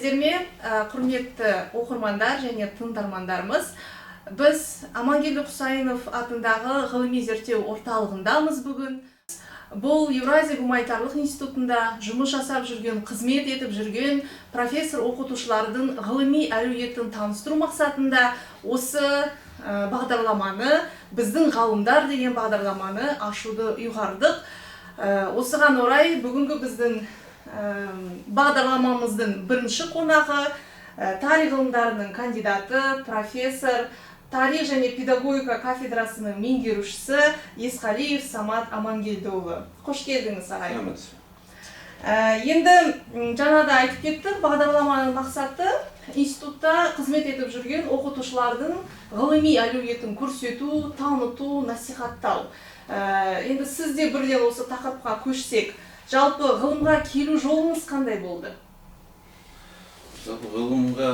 Сәлеметсіздер ме, құрметті оқырмандар және тыңдармандарымыз. Біз Амангелді Құсайынов атындағы ғылыми зерттеу орталығындамыз бүгін. Бұл Еуразия гуманитарлық институтында жұмыс жасап жүрген, қызмет етіп жүрген профессор оқытушылардың ғылыми әлеуетін таныстыру мақсатында осы бағдарламаны, «Біздің ғалымдар» деген бағдарламаны ашуды ұйғардық. Осыған орай бүгінгі біздің бағдарламамыздың бірінші қонағы тарих ғылымдарының кандидаты, профессор, тарих және педагогика кафедрасының меңгерушісі Есқалиев Самат Амангелдіұлы. Қош келдіңіз, ағай. Енді жаңа да айтып кеттік, бағдарламаның мақсаты институтта қызмет етіп жүрген оқытушылардың ғылыми әлеуетін көрсету, таныту, насихаттау. Енді сіз де бірден осы тақырыпқа көшсек, жалпы ғылымға келу жолыңыз қандай болды? Жалпы ғылымға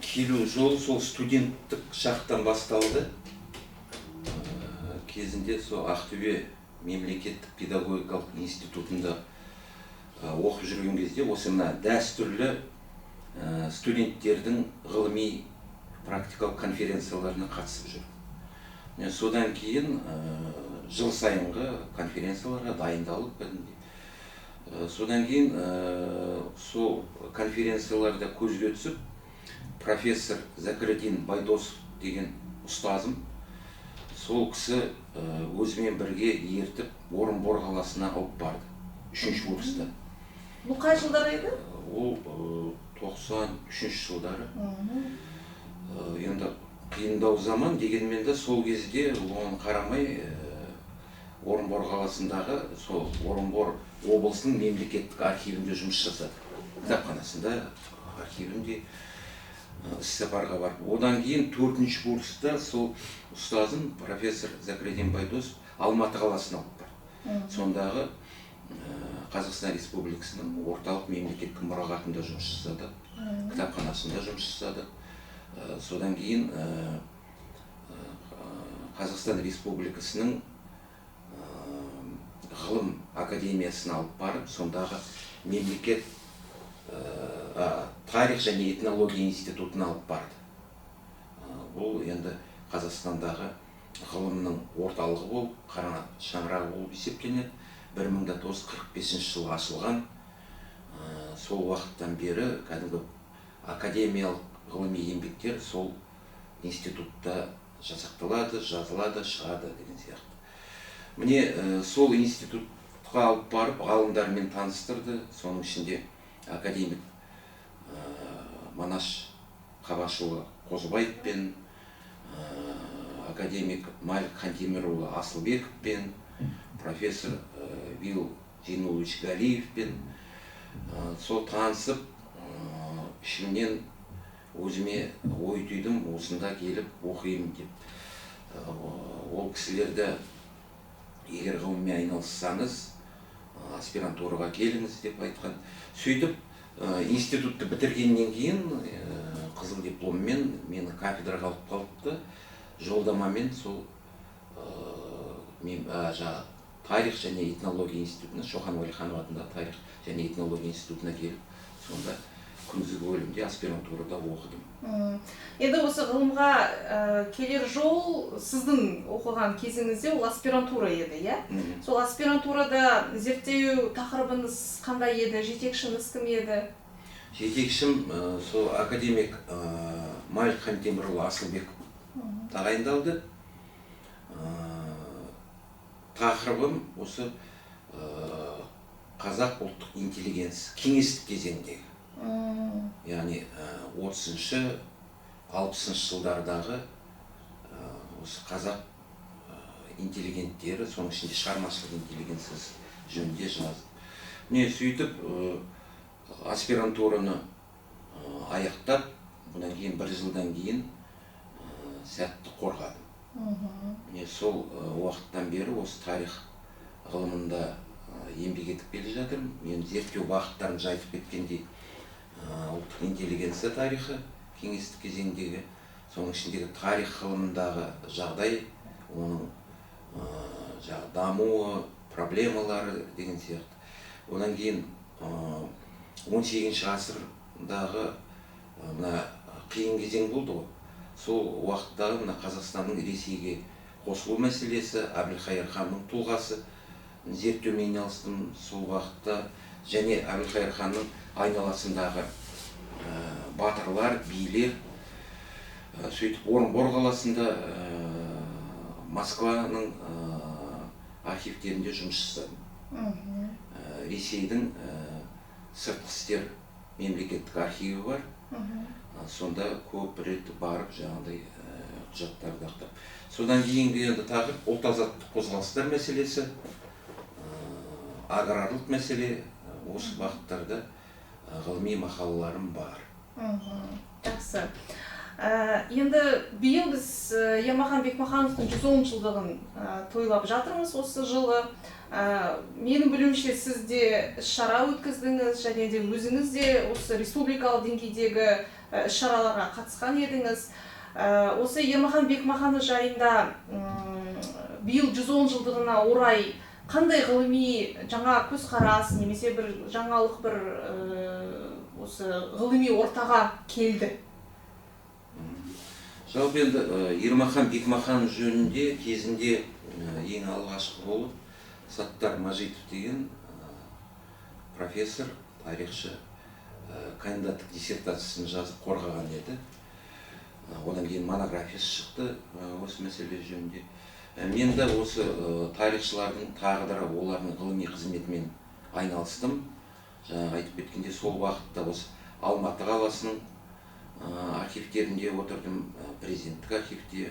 келу жолы сол студенттік шақтан басталды. Кезінде сол Ақтөбе мемлекеттік педагогикалық институтында оқып жүрген кезде осы мына дәстүрлі студенттердің ғылыми практикалық конференцияларына қатысып жүрдім. Міне, содан кейін жыл сайынғы конференцияларға дайындалып кәдімгідей. Содан кейін сол конференцияларда көзге түсіп, профессор Зәкіриддин Байдосов деген ұстазым, сол кісі өзімен бірге ертіп, Орынбор қаласына алып барды үшінші курста. Бұл қай жылдары еді? Ол 93-жылдары. Енді қиындау заман дегенмен де, сол кезде оған қарамай, Орынбор қаласындағы сол Орынбор облысының мемлекеттік архивінде жұмыс жасады, кітапханасында, архивінде. Іс сапарға барып, одан кейін төртінші курста сол ұстазым профессор Зәкіриддин Байдосов Алматы қаласына алып барды. Сондағы Қазақстан Республикасының орталық мемлекеттік мұрағатында жұмыс жасады, кітапханасында жұмыс жасады. Содан кейін Қазақстан Республикасының ғылым академиясына алып барып, сондағы мемлекет тарих және этнология институтына алып барды. Бұл енді Қазақстандағы ғылымның орталығы болып, қара шаңырағы болып есептелінеді. 1945 жылы ашылған. Сол уақыттан бері кәдімгі академиялық ғылыми еңбектер сол институтта жасақталады, жазылады, шығады деген сияқты. Міне, сол институтқа алып барып, ғалымдармен таныстырды, соның ішінде академик Манаш Қабашұлы Қозыбаевпен, академик Малик Хантемірұлы Асылбековпен, профессор Вил Зейнуллович Галиевпен. Сол танысып, ішімнен өзіме ой түйдім, осында келіп оқимын деп. Ол кісілерді егер ғылыммен айналыссаңыз, аспирантураға келіңіз деп айтқан. Сөйтіп институтты бітіргеннен кейін қызыл дипломмен мені кафедраға алып қалыпты жолдамамен. Сол мен жаңағы тарих және этнология институтына, Шоқан Уәлиханов атындағы тарих және этнология институтына келіп, сонда күндізгі бөлімде аспирантурада оқыдым. Енді осы ғылымға келер жол сіздің оқыған кезіңізде ол аспирантура еді, иә? Мгм. Сол аспирантурада зерттеу тақырыбыңыз қандай еді, жетекшіңіз кім еді? Жетекшім сол академик Малик Хантемірұлы Асылбеков тағайындалды. Тақырыбым осы қазақ ұлттық интеллигенциясы кеңестік кезеңдегі, яғни 30-, 60-жылдардағы осы қазақ интеллигенттері, соның ішінде шығармашылық интеллигенциясы жөнінде жаздым. Міне, сөйтіп аспирантураны аяқтап, одан кейін бір жылдан кейін сәтті қорғадым. Міне, сол уақыттан бері осы тарих ғылымында еңбек етіп келе жатырмын. Мен зерттеу бағыттарын айтып кеткендей, ұлттық интеллигенция тарихы кеңестік кезеңдегі, соның ішіндегі тарих ғылымындағы жағдай, оның жаңағы дамуы, проблемалары деген сияқты. Одан кейін 18 ғасыр. Қазақстандағы мына қиын кезең болды ғой. Сол уақыттағы мына Қазақстанның Ресейге қосылу мәселесі, Әбілқайыр ханның тұлғасы зерттеумен айналыстым сол уақытта, және Әбілқайыр ханның айналасындағы батырлар, билер. Сөйтіп Орынбор қаласында, Москваның архивтерінде жұмыс жасадым. Ресейдің сыртқы істер мемлекеттік архиві бар. Сонда көп рет барып жаңағыдай құжаттарды ақтап. Содан кейінгі енді тағы ұлт азаттық қозғалыстар мәселесі, аграрлық мәселе, осы бағыттарда ғылыми мақалаларым бар. Жақсы. Енді биыл біз Ермахан Бекмахановтың 110 жылдығын тойлап жатырмыз осы жылы. Менің білуімше, сіз де іс-шара өткіздіңіз және де өзіңіз де осы республикалық деңгейдегі іс-шараларға қатысқан едіңіз. Осы Ермахан Бекмаханов жайында биыл 110 жылдығына орай қандай ғылыми жаңа көзқарас немесе бір жаңалық бір осы ғылыми ортаға келді? Жалпы енді Ермахан Бекмаханов жөнінде кезінде ең алғашқы болып Саттар Мажитов деген профессор, тарихшы кандидаттық диссертациясын жазып қорғаған еді. Одан кейін монографиясы шықты осы мәселе жөнінде. Мен де осы тарихшылардың тағдыры, олардың ғылыми қызметімен айналыстым. Жаңа айтып кеткенде, сол уақытта осы Алматы қаласының архивтерінде отырдым, президенттік архивте,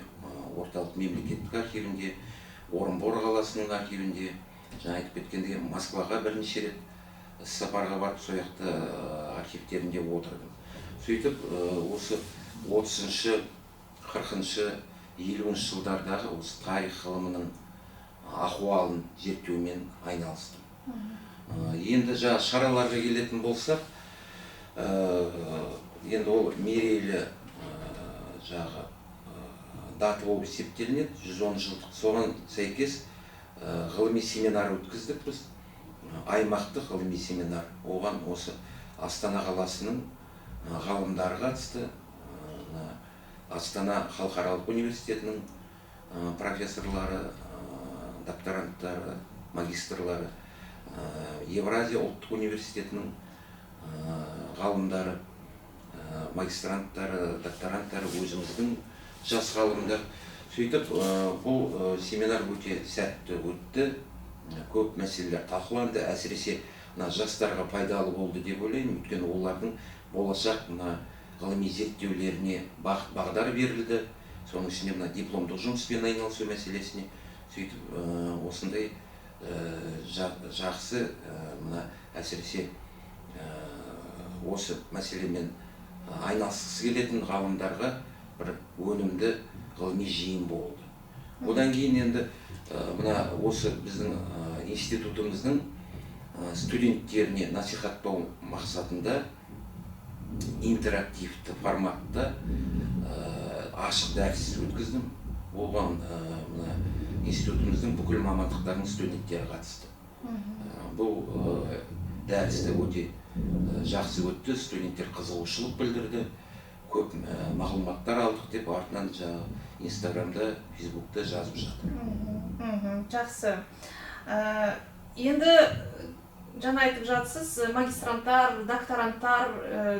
орталық мемлекеттік архивінде, Орынбор қаласының архивінде. Жаңа айтып кеткенде, Москваға бірнеше рет іссапарға барып, сол жақта архивтерінде отырдым. Сөйтіп осы 30-шы, 40-шы, 50-ші жылдардағы осы тарих ғылымының ахуалын зерттеумен айналыстым. Енді жаңа шараларға келетін болсақ, енді ол мерейлі жағы дата болып есептелінеді, 110 жылдық. Соған сәйкес ғылыми семинар өткіздік біз, аймақтық ғылыми семинар. Оған осы Астана қаласының ғалымдары қатысты, Астана халықаралық университетінің профессорлары, докторанттары, магистрлары, Евразия ұлттық университетінің ғалымдары, магистранттары, докторанттары, өзіміздің жас ғалымдар. Сөйтіп бұл семинар өте сәтті өтті, көп мәселелер талқыланды, әсіресе мына жастарға пайдалы болды деп ойлаймын, өйткені олардың болашақ мына ғылыми зерттеулеріне бағыт бағдар берілді, соның ішінде мына дипломдық жұмыспен айналысу мәселесіне. Сөйтіп осындай жақсы мына әсіресе осы мәселемен айналысқысы келетін ғалымдарға бір өнімді ғылыми жиын болды. Одан кейін енді мына осы біздің институтымыздың студенттеріне насихаттау мақсатында интерактивті форматта ашық дәріс өткіздім. Оған мына институтымыздың бүкіл мамандықтарының студенттері қатысты. Бұл дәрісті өте жақсы өтті, студенттер қызығушылық білдірді, көп мағлұматтар алдық деп артынан Инстаграмда, Фейсбукта жазып жатыр. Жақсы. Енді жаңа айтып жатсыз, магистранттар, докторанттар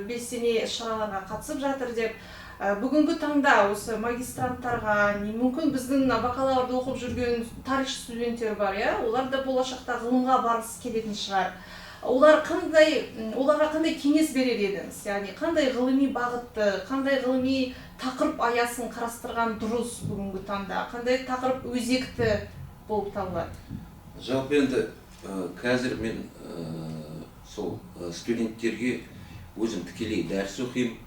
белсене іс-шараларға қатысып жатыр деп. Бүгінгі таңда осы магистранттарға, мүмкін біздің бакалаврды оқып жүрген тарихшы студенттер бар, иә? Олар да болашақта ғылымға барғысы келетін шығар. Олар оларға қандай кеңес берер едіңіз? Яғни қандай ғылыми бағытты, қандай ғылыми тақырып аясын қарастырған дұрыс бүгінгі таңда? Қандай тақырып өзекті болып табылады? Жалпы енді қазір мен сол студенттерге өзім тікелей дәріс оқимын,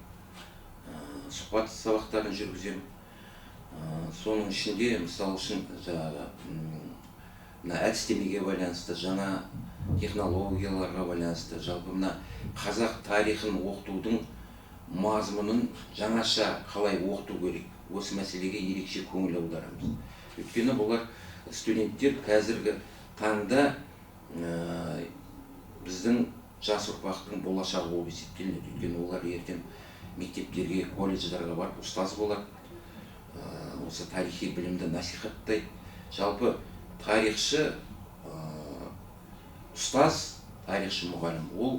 сұхбат сабақтарын жүргіземін. Соның ішінде мысалы үшін жаңағы мына әдістемеге байланысты, жаңа технологияларға байланысты, жалпы мына қазақ тарихын оқытудың мазмұнын жаңаша қалай оқыту керек, осы мәселеге ерекше көңіл аударамыз. Өйткені бұлар студенттер қазіргі таңда біздің жас ұрпақтың болашағы болып есептелінеді. Өйткені олар ертең мектептерге, колледждерге барып ұстаз болады, осы тарихи білімді насихаттайды. Жалпы тарихшы ұстаз, тарихшы мұғалім ол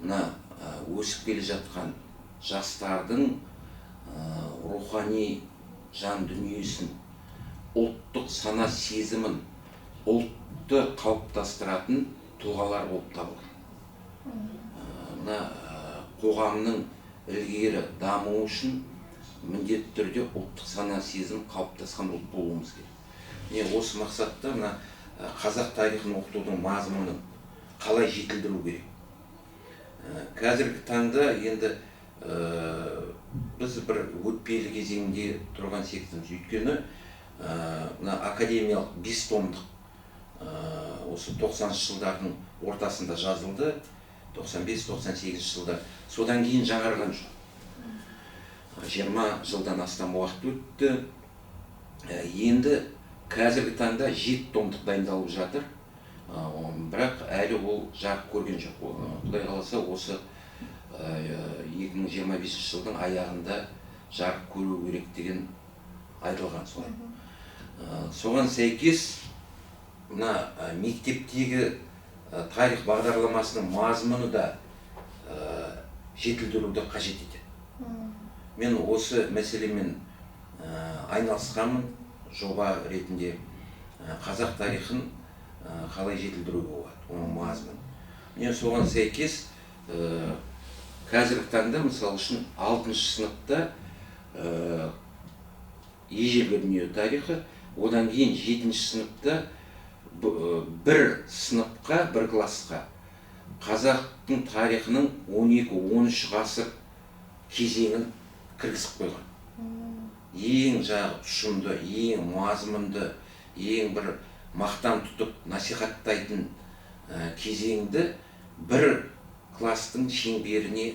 мына өсіп келе жатқан жастардың рухани жан дүниесін, ұлттық сана сезімін, ұлтты қалыптастыратын тұлғалар болып табылады. Мына қоғамның ілгері дамуы үшін міндетті түрде ұлттық сана сезім қалыптасқан ұлт болуымыз керек. Міне осы мақсатта мына қазақ тарихын оқытудың мазмұнын қалай жетілдіру керек? Қазіргі таңда енді біз бір өтпелі кезеңде тұрған секілдіміз. Өйткені мына академиялық 5 томдық осы 90-шы жылдардың ортасында жазылды, 95-98 жылдар. Содан кейін жаңарған жоқ. 20 жылдан астам уақыт өтті. Енді қазіргі таңда 7 томдық дайындалып жатыр. Бірақ әлі ол жарық көрген жоқ. Құдай қаласа осы 2025 жылдың аяғында жарық көру керек деген айтылған солай. Соған сәйкес мына мектептегі тарих бағдарламасының мазмұны да жетілдіруді қажет етеді. Мен осы мәселемен айналысқанмын жоба ретінде. Қазақ тарихын қалай жетілдіруге болады, оның мазмұнын. Міне соған сәйкес қазіргі таңда мысалы үшін 6-шы сыныпта ежелгі дүние тарихы, одан кейін 7-ші сыныпта бір сыныпқа, бір классқа қазақтың тарихының 12-13 ғасыр кезеңін кіргізіп қойған. Ең жаңағы тұшымды, ең мазмұнды, ең бір мақтан тұтып насихаттайтын кезеңді бір класстың шеңберіне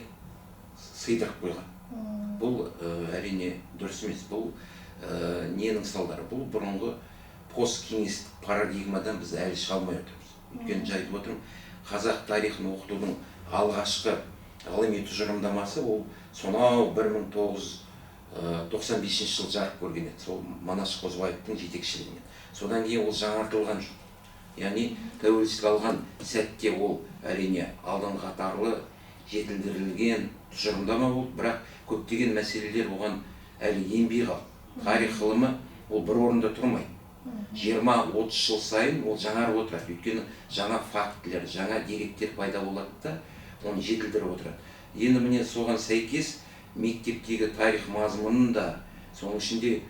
сыйдырып қойған. Бұл әрине дұрыс емес. Бұл ненің салдары? Бұл бұрынғы посткеңестік парадигмадан біз әлі шыға алмай отырмыз. Өйткені жай айтып отырмын, қазақ тарихын оқытудың алғашқы ғылыми тұжырымдамасы ол сонау 1995 жыл жарық көрген еді, сол Манаш Қозыбаевтың жетекшілігімен. Содан кейін ол жаңартылған жоқ. Яғни тәуелсіздік алған сәтте ол әрине алдыңғы қатарлы жетілдірілген тұжырымдама болды, бірақ көптеген мәселелер оған әлі енбей қалды. Тарих ғылымы ол бір орында тұрмайды. 20-30 жыл сайын ол жаңарып отырады. Өйткені жаңа фактілер, жаңа деректер пайда болады да, оны жетілдіріп отырады. Енді міне соған сәйкес мектептегі тарих мазмұнын да, соның ішінде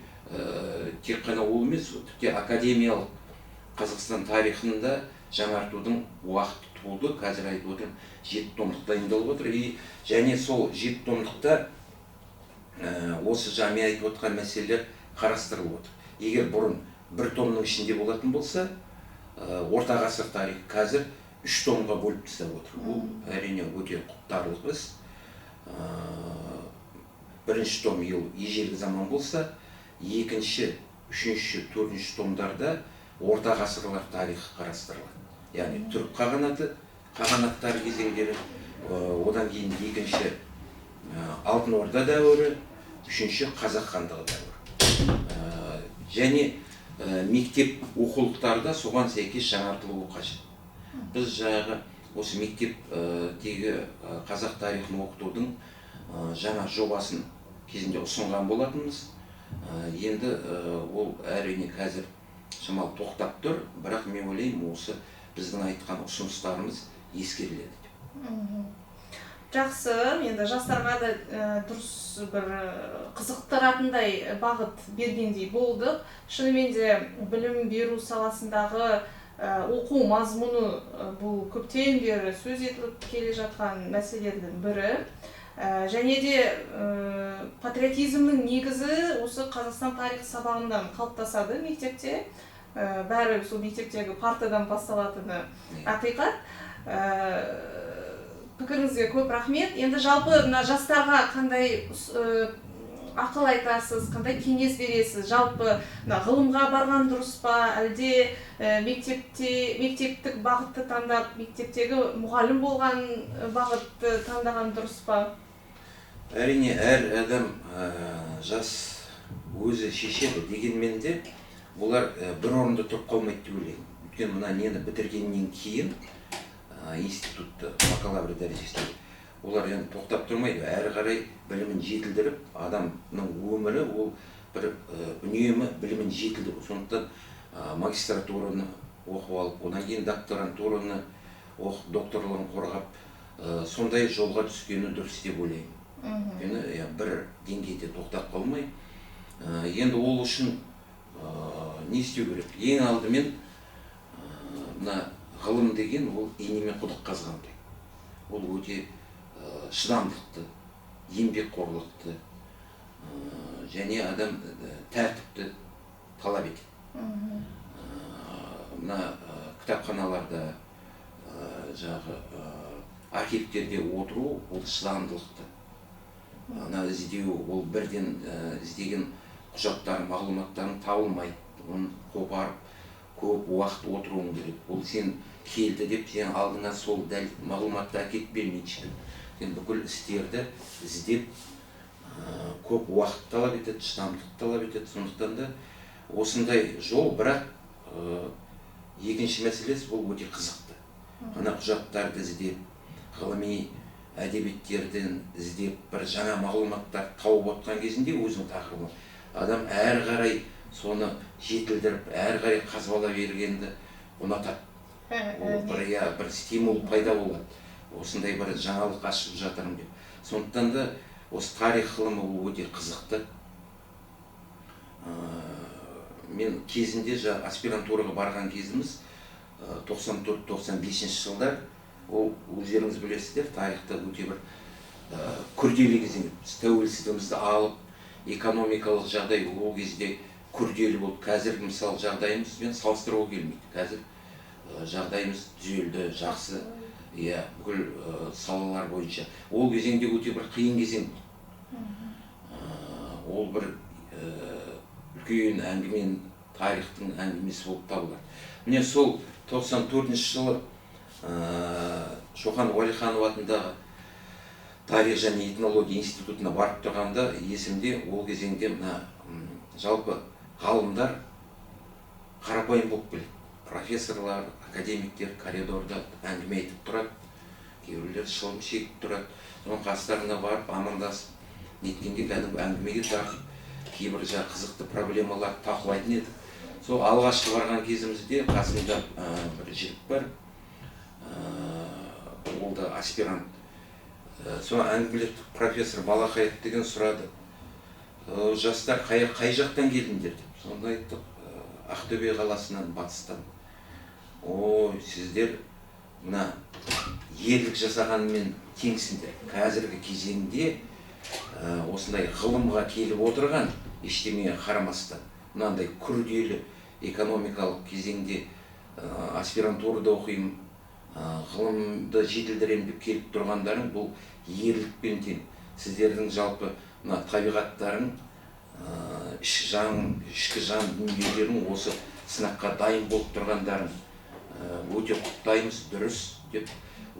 тек қана ол емес, тіпті академиялық Қазақстан тарихын да жаңартудың уақыты туды. Қазір айтып отырмын, 7 томдық дайындалып отыр. И және сол 7 томдықта осы жаңа мен айтып отқан мәселелер қарастырылып отыр. Егер бұрын бір томның ішінде болатын болса, орта ғасыр тарихы қазір 3 томға бөліп тастап отыр. Бұл әрине өте құптарлық іс. Бірінші том ежелгі заман болса, екінші, үшінші, төртінші томдарда орта ғасырлар тарихы қарастырылады. Яғни түрік қағанаты, қағанаттар кезеңдері, одан кейін екінші Алтын Орда дәуірі, үшінші Қазақ хандығы дәуірі. Және мектеп оқулықтары да соған сәйкес жаңартылуы қажет. Біз жаңағы осы мектептегі қазақ тарихын оқытудың жаңа жобасын кезінде ұсынған болатынбыз. Енді ол әрине қазір шамалы тоқтап тұр, бірақ мен ойлаймын осы біздің айтқан ұсыныстарымыз ескеріледі деп. Жақсы, енді жастарға да дұрыс бір қызықтыратындай бағыт бергендей болдық. Шынымен де білім беру саласындағы оқу мазмұны бұл көптен бері сөз етіліп келе жатқан мәселелердің бірі. Және де патриотизмнің негізі осы Қазақстан тарихы сабағынан қалыптасады мектепте. Бәрі сол мектептегі партадан басталатыны ақиқат. Пікіріңізге көп рахмет. Енді жалпы мына жастарға қандай ақыл айтасыз, қандай кеңес бересіз? Жалпы мына ғылымға барған дұрыс па, әлде мектептік бағытты таңдап, мектептегі мұғалім болған бағытты таңдаған дұрыс па? Әрине, әр адам жас өзі шешеді, дегенмен де олар бір орында тұрып қалмайды деп ойлаймын. Өйткені мына нені бітіргеннен кейін институтты бакалавр дәрежесінде олар енді тоқтап тұрмайды, әрі қарай білімін жетілдіріп, адамның өмірі ол бір үнемі білімін жетілдіру. Сондықтан магистратураны оқып алып, одан кейін докторантураны оқып, докторлығын қорғап, сондай жолға түскені дұрыс деп ойлаймын. Өйткені бір деңгейде тоқтап қалмай, енді ол үшін не істеу керек? Ең алдымен мына ғылым деген ол инемен құдық қазғандай. Ол өте шыдамдылықты, еңбекқорлықты және адам тәртіпті талап етеді. Мына кітапханаларда, жаңағы архивтерде отыру ол шыдамдылықты. Ана іздеу, ол бірден іздеген құжаттар, мағлұматтарың табылмайды. Оны қопарып көп уақыт отыруың керек. Ол сен келді деп сен алдыңа сол дәл мағлұматты әкеліп бермейді ешкім. Сен бүкіл істерді іздеп көп уақыт талап етеді, шыдамдылық талап етеді. Сондықтан да осындай жол, бірақ екінші мәселесі ол өте қызықты. Ана құжаттарды іздеп, ғылыми әдебиеттерден іздеп, бір жаңа мағлұматтар тауып отқан кезінде өзінің тақырыбы адам әрі қарай соны жетілдіріп, әрі қарай қазбала бергенді ұнатады. Ол бір, бір стимул пайда болады. Осындай бір жаңалық ашып жатырмын деп. Сондықтан да осы тарих ғылымы ол өте қызықты. Мен кезінде аспирантураға барған кезіміз 94-95 жылдар, ол өздеріңіз білесіздер, тарихта өте бір күрделі кезең. Біз тәуелсіздігімізді алып, экономикалық жағдай ол кезде күрделі болды. Қазіргі мысалы жағдайымызбен салыстыруға келмейді. Қазір жағдайымыз түзелді, жақсы, бүкіл салалар бойынша. Ол кезеңде өте бір қиын кезең болды. Ол бір үлкен әңгімен, тарихтың әңгімесі болып табылады. Міне сол 94 жылы Шоқан Уәлиханов атындағы тарих және этнология институтына барып тұрғанда есімде, ол кезеңде мына жалпы ғалымдар қарапайым болып келеді. Профессорлар, академиктер коридорда әңгіме айтып тұрады, кейбіреулер шылым шегіп тұрады. Соның қастарына барып амандасып неткенде кәдімгі әңгімеге тартып, кейбір жаңағы қызықты проблемаларды талқылайтын едік. Сол алғашқы барған кезімізде қасымда бір жігіт бар, ол да аспирант. Сол әңгімелеп профессор Балақаев деген сұрады, жастар қай жақтан келдіңдер деп. Сонда айттық, Ақтөбе қаласынан, батыстан. Ой, сіздер мына ерлік жасағанмен теңсіңдер. Қазіргі кезеңде осындай ғылымға келіп отырған ештеңеге қарамастан, мынандай күрделі экономикалық кезеңде аспирантурада оқимын, ғылымды жетілдіремін деп келіп тұрғандарың бұл ерлікпен тең. Сіздердің жалпы мына табиғаттарың, ішкі жан дүниелерің осы сынаққа дайын болып тұрғандарың өте құптаймыз, дұрыс деп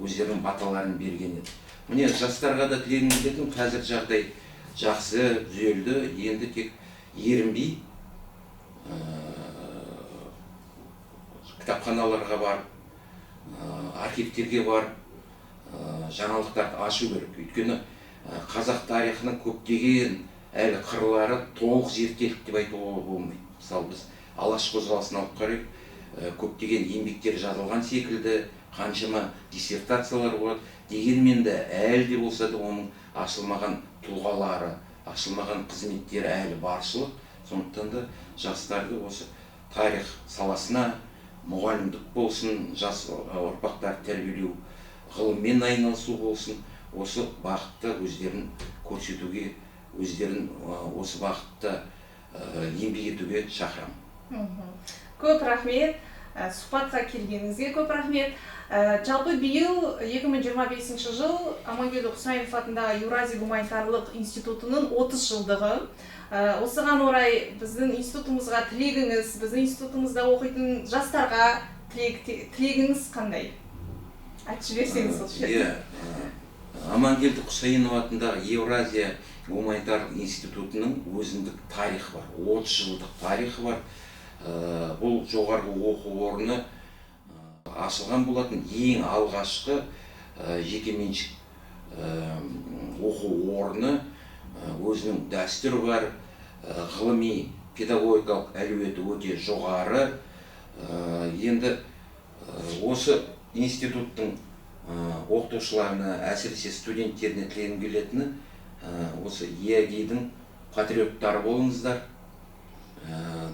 өздерінің баталарын берген еді. Міне жастарға да тілегім келетін, қазір жағдай жақсы түзелді, енді тек ерінбей кітапханаларға барып, архивтерге барып, жаңалықтарды ашу керек. Өйткені қазақ тарихының көптеген әлі қырлары толық зерттелді деп айтуға болмайды. Мысалы, біз Алаш қозғалысын алып қарайық, көптеген еңбектер жазылған секілді, қаншама диссертациялар болады, дегенмен де әлі де болса да оның ашылмаған тұлғалары, ашылмаған қызметтері әлі баршылық. Сондықтан да жастарды осы тарих саласына, мұғалімдік болсын, жас ұрпақтарды тәрбиелеу, ғылыммен айналысу болсын, осы бағытта өздерін көрсетуге, өздерін осы бағытта еңбек етуге шақырамын. Көп рахмет. Сұхбатқа келгеніңізге көп рахмет. Жалпы биыл 2025 жыл Амангелді Құсайынов атындағы Еуразия гуманитарлық институтының 30 жылдығы. Осыған орай біздің институтымызға тілегіңіз, біздің институтымызда оқитын жастарға тілегіңіз қандай? Айтып жіберсеңіз осы жерде. Иә, Амангелді Құсайынов атындағы Еуразия гуманитарлық институтының өзіндік тарихы бар, 30 жылдық тарихы бар. Бұл жоғарғы оқу орны ашылған болатын ең алғашқы жекеменшік оқу орны, өзінің дәстүрі бар, ғылыми педагогикалық әлеуеті өте жоғары. Енді осы институттың оқытушыларына, әсіресе студенттеріне тілегім келетіні, осы ЕАГИ-дің патриоттары болыңыздар,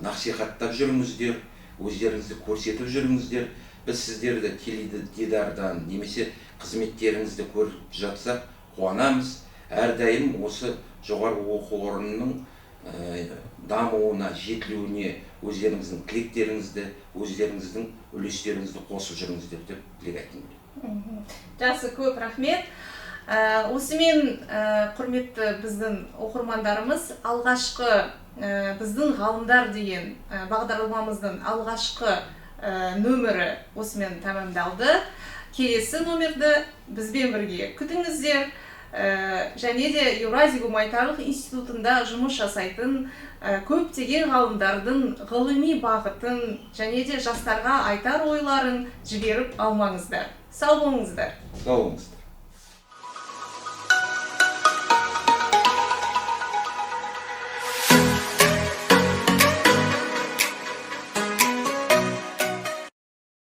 насихаттап жүріңіздер, өздеріңізді көрсетіп жүріңіздер. Біз сіздерді теледидардан немесе қызметтеріңізді көріп жатсақ қуанамыз. Әрдайым осы жоғарғы оқу орнының дамуына, жетілуіне өздеріңіздің тілектеріңізді, өздеріңіздің үлестеріңізді қосып жүріңіздер деп тілек айтқым келеді. Жақсы, көп рахмет. Осымен, құрметті біздің оқырмандарымыз, алғашқы біздің ғалымдар деген бағдарламамыздың алғашқы нөмірі осымен тәмамдалды. Келесі номерді бізбен бірге күтіңіздер. Және де Еуразия гуманитарлық институтында жұмыс жасайтын көптеген ғалымдардың ғылыми бағытын және де жастарға айтар ойларын жіберіп алмаңыздар. Сау болыңыздар. Сау болыңыздар.